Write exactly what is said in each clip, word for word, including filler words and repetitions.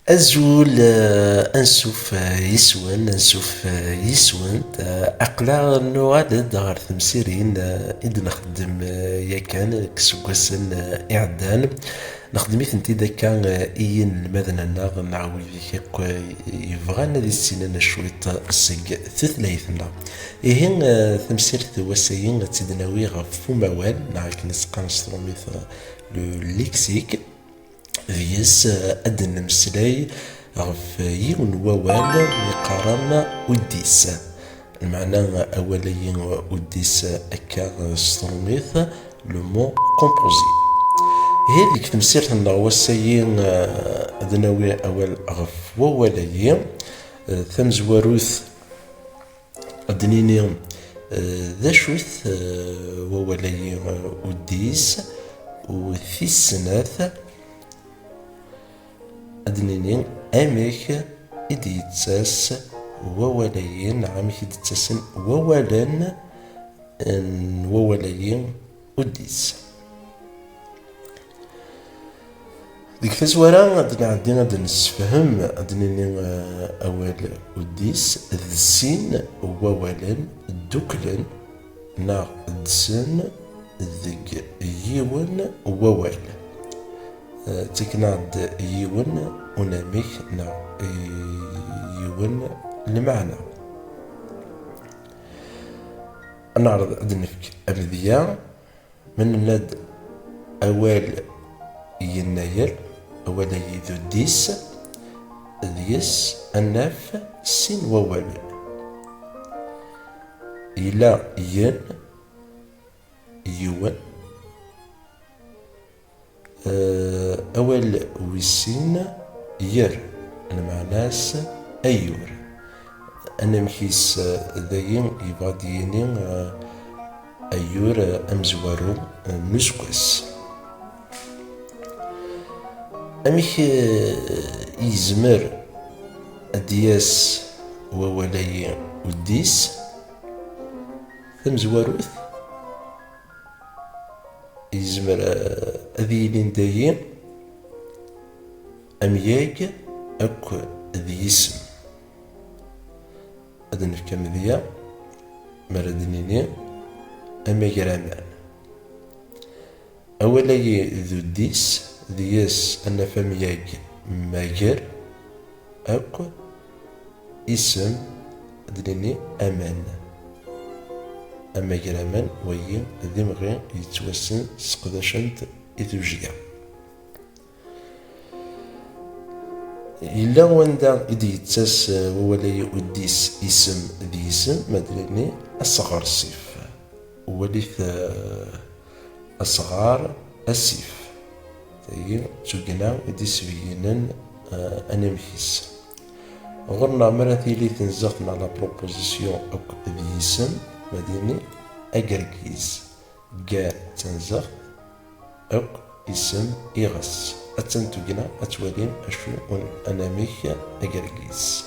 Azul, eh, ansuf, eh, yis-wen, ansuf, eh, yis-went. Eh, aql-aɣ nuɣal-d ɣer temsirin, eh, i d-nxeddem, eh, yakan deg iseggasen, eh, iɛeddan. Nexdem-itent-id akka, eh, i yinelmaden-nneɣ neɣ wid akk, eh, yebɣan ad issinen cwiṭ seg tutlayt-nneɣ. Ihi, eh, tamsirt n wass-agi ad tt-id-nawi ɣef umawal, neɣ akken i s-qqaren s trumit, eh, le lexique. Deg-s, eh, ad d-nemmeslay ɣef yiwen n wawal mi qqaren uddis. Lmeɛna awal-agi uddis akka s trumit, le mot composé. Ihi deg temsirt-nneɣ wass-agi, eh, ad nawi awal ɣef wawal-agi. Eh, tamezwarut, ad d-nini, eh, d acu-t, eh, wawal-agi, eh, uddis, u tis snat, ad d-nini amek i d-yettas wawal-agi, neɣ amek i d-ttasen wawalen n wawal-agi uddis. Deg tazwara, ad nɛeddi ad d-nessefhem, ad d-nini, eh, awal uddis d sin wawalen dduklen neɣ ddsen deg yiwen wawal. Eh, ttaken-aɣ-d yiwen unamek neɣ, eh, yiwen lmeɛna. Ad neɛreḍ ad nefk amedya. Ma nenna-d awal yennayer, awal-agi d uddis, deg-s ad naf sin wawalen. Yella yen, yiwen, eh, awal wis sin, yer, lmeɛna-s ayyur. Anamek-is, eh, dagi yebɣa ad d-yini, eh, ayyur, eh, amezwaru, eh, n useggas. Amek, eh, yezmer ad d-yas wawal-agi uddis? Tamezwarut, yezmer, eh, ad yilin dagi amyag akk d yisem. Ad nefk amedya mi ara d-nini amagraman. Awal-agi d uddis, deg-s ad naf amyag mager akk isem, ad d-nini aman. Amagraman, wagi d imɣi yettwassen sseqdacen-t i tujjya. Yella wanda i d-yettas, eh, wawal-agi uddis isem d yisem, ma d-nini asɣersif. Walit, eh, asɣar, asif. Tagi d tugna i d-isbeyyinen, eh, anamek-is. Ɣur-neɣ mi ara tili tenzeɣt neɣ la proposition akk d yisem, ma d-nini agergiz. Ga d tanzeɣt akk isem iɣes. Attan tugna, ad twalim acu n anamek agergiz.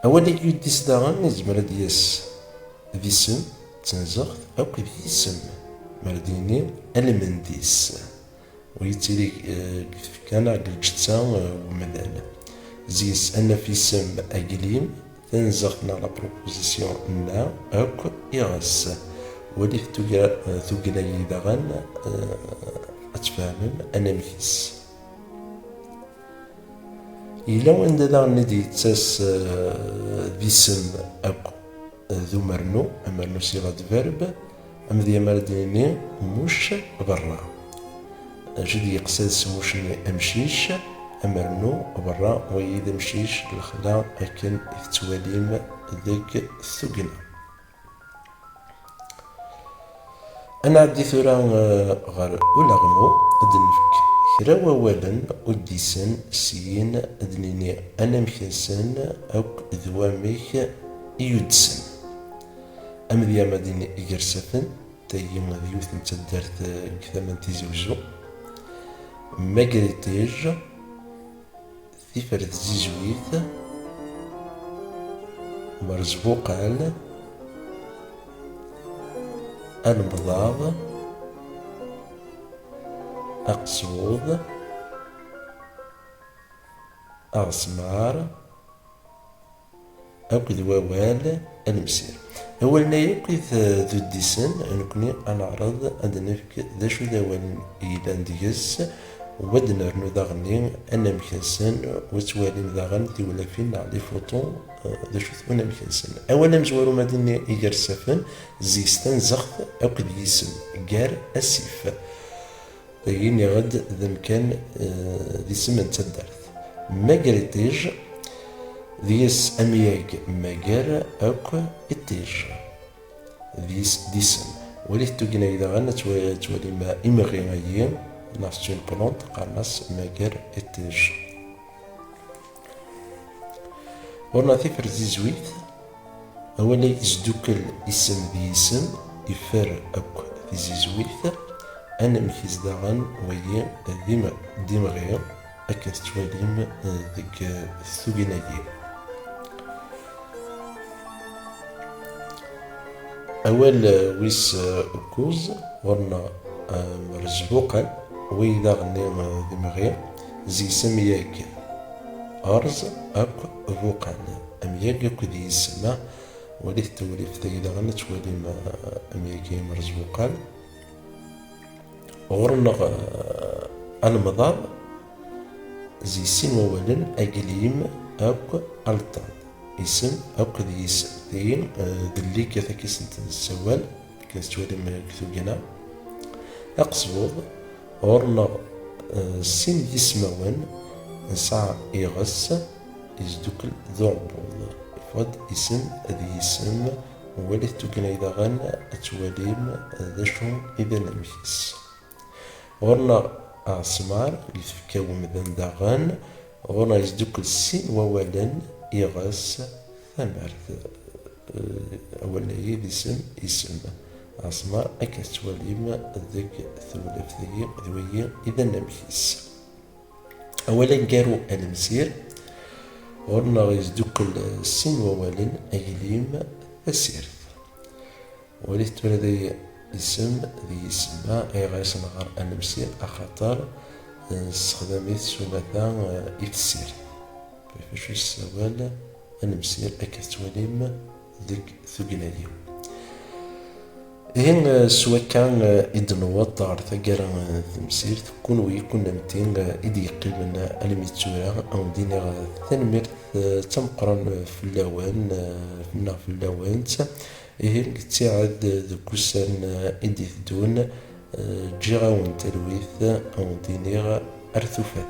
Awal-agi uddis daɣen yezmer ad d-yas d isem, d tanzeɣt akk d yisem. Mi ara d-nini almend-is. U yettili, eh, deg tfekka neɣ deg lǧetta, eh, n umdan. Zis ad naf isem aglim, tanzeɣt neɣ la proposition nna akk iɣes. Walit tugra, eh, tugna-yi daɣen, eh, ad tfehmem anamek-is. Yella wanda daɣen i d-yettas, eh, d isem akk d umernu, amernu siɣa d verb, amedya mi ara d-nini muc berra. Acu d-yeqsad s muc-nni amcic, amernu berra, wagi d amcic, lexla akken i tettwalim deg tugna. Ad nɛeddi tura, eh, ɣer ulaɣmu, ad d-nefk Kra wawalen uddisen syin ad d-nini anamek-nsen akk d wamek i uddsen. Amedya ma d-nini igersafen, tagi d yiwet n taddart deg tama n Tizi Wezzu. Magritij, tifert zizwit, merzbuqal, alemḍaḍ, aqesbuḍ, aɣesmar, akked wawal alemsir. Awalen-a akk i d, d uddisen, nekkni ad neɛreḍ ad d-nefk d acu d awalen yellan deg-s, u ad d-nernu daɣenni anamek-nsen, u ad twalim daɣen tiwlafin neɣ les photos, eh, d acu-t unamek-nsen. Awal amezwaru ma d-nini igersafen, zzi-s tanzext akked yisem, gar asif. Tagi nniɣ-d d amkan, eh, d isem n taddart. Magritij, deg-s amyag magar akk iṭij. Dis-, d isem. Walit tugna-yi daɣen, ad twa-, ad twalim imɣi-ayi, neɣ c'est une plante, qqaren-as magar iṭij. Ɣur-neɣ tifert zizwit, awal-a yesdukkel isem d yisem, iffer akk tizizwit, anamek-is daɣen wagi d im-, d imɣi, akken tettwalim, eh, deg, eh, tugna-yi. Awal, eh, wis, eh, ukuẓ, ɣur-neɣ, eh, merzbuqal, wagi daɣen, eh, d imɣi, zzi-s amyag erẓ akk buqal, amyag akked yisem. Walit tewrift-agi daɣen ad twalim, eh, amyag-agi merzbuqal. Ɣur-neɣ, eh, alemḍaḍ, zzi-s sin wawalen, aglim akk alṭaḍ, isem akked yisem. Tihin, eh, d lligat akka i sent-nessawal, akken tettwalim deg tugna. Aqesbuḍ, ɣur-neɣ, eh, sin yismawen, nesɛa iɣes, yesdukkel d uɛebbuḍ. Yeffeɣ-d isem d yisem, walit tugna-yi daɣen ad twalim d acu i d anamek-is. Ɣur-neɣ aɣesmar, deg tfekka n umdan daɣen, ɣur-neɣ yesdukkel sin wawalen, iɣes, tamart. Eh, awalen-agi d isem, isem. Aɣesmar, akken tettwalim deg tewlaft-agi, d wagi i d anamek-is. Awal aneggaru alemsir, ɣur-neɣ yesdukkel sin wawalen, aglim, tasirt. Walit tura d isem d yisem-a, ayɣer i s-neɣɣar alemsir? Axaṭer, eh, nessexdam-it s umata, eh, i tessirt. Ɣef wacu yessawal alemsir, akka tettwalim deg tugna-yi. Ihi, eh, s wakka, eh, i d-newweḍ ɣer taggara n temsirt, kunwi, kunemti, eh, i d-yeqqimen almi d tura, ad wen-d-iniɣ, eh, tanemmirt, eh, d tameqqrant, eh, fell-awen, eh, neɣ fell-awent. Ihi, ttiɛad deg ussan, eh, i d-iteddun, eh, ǧǧiɣ-awen talwit, ad wen-d-iniɣ ar tufat.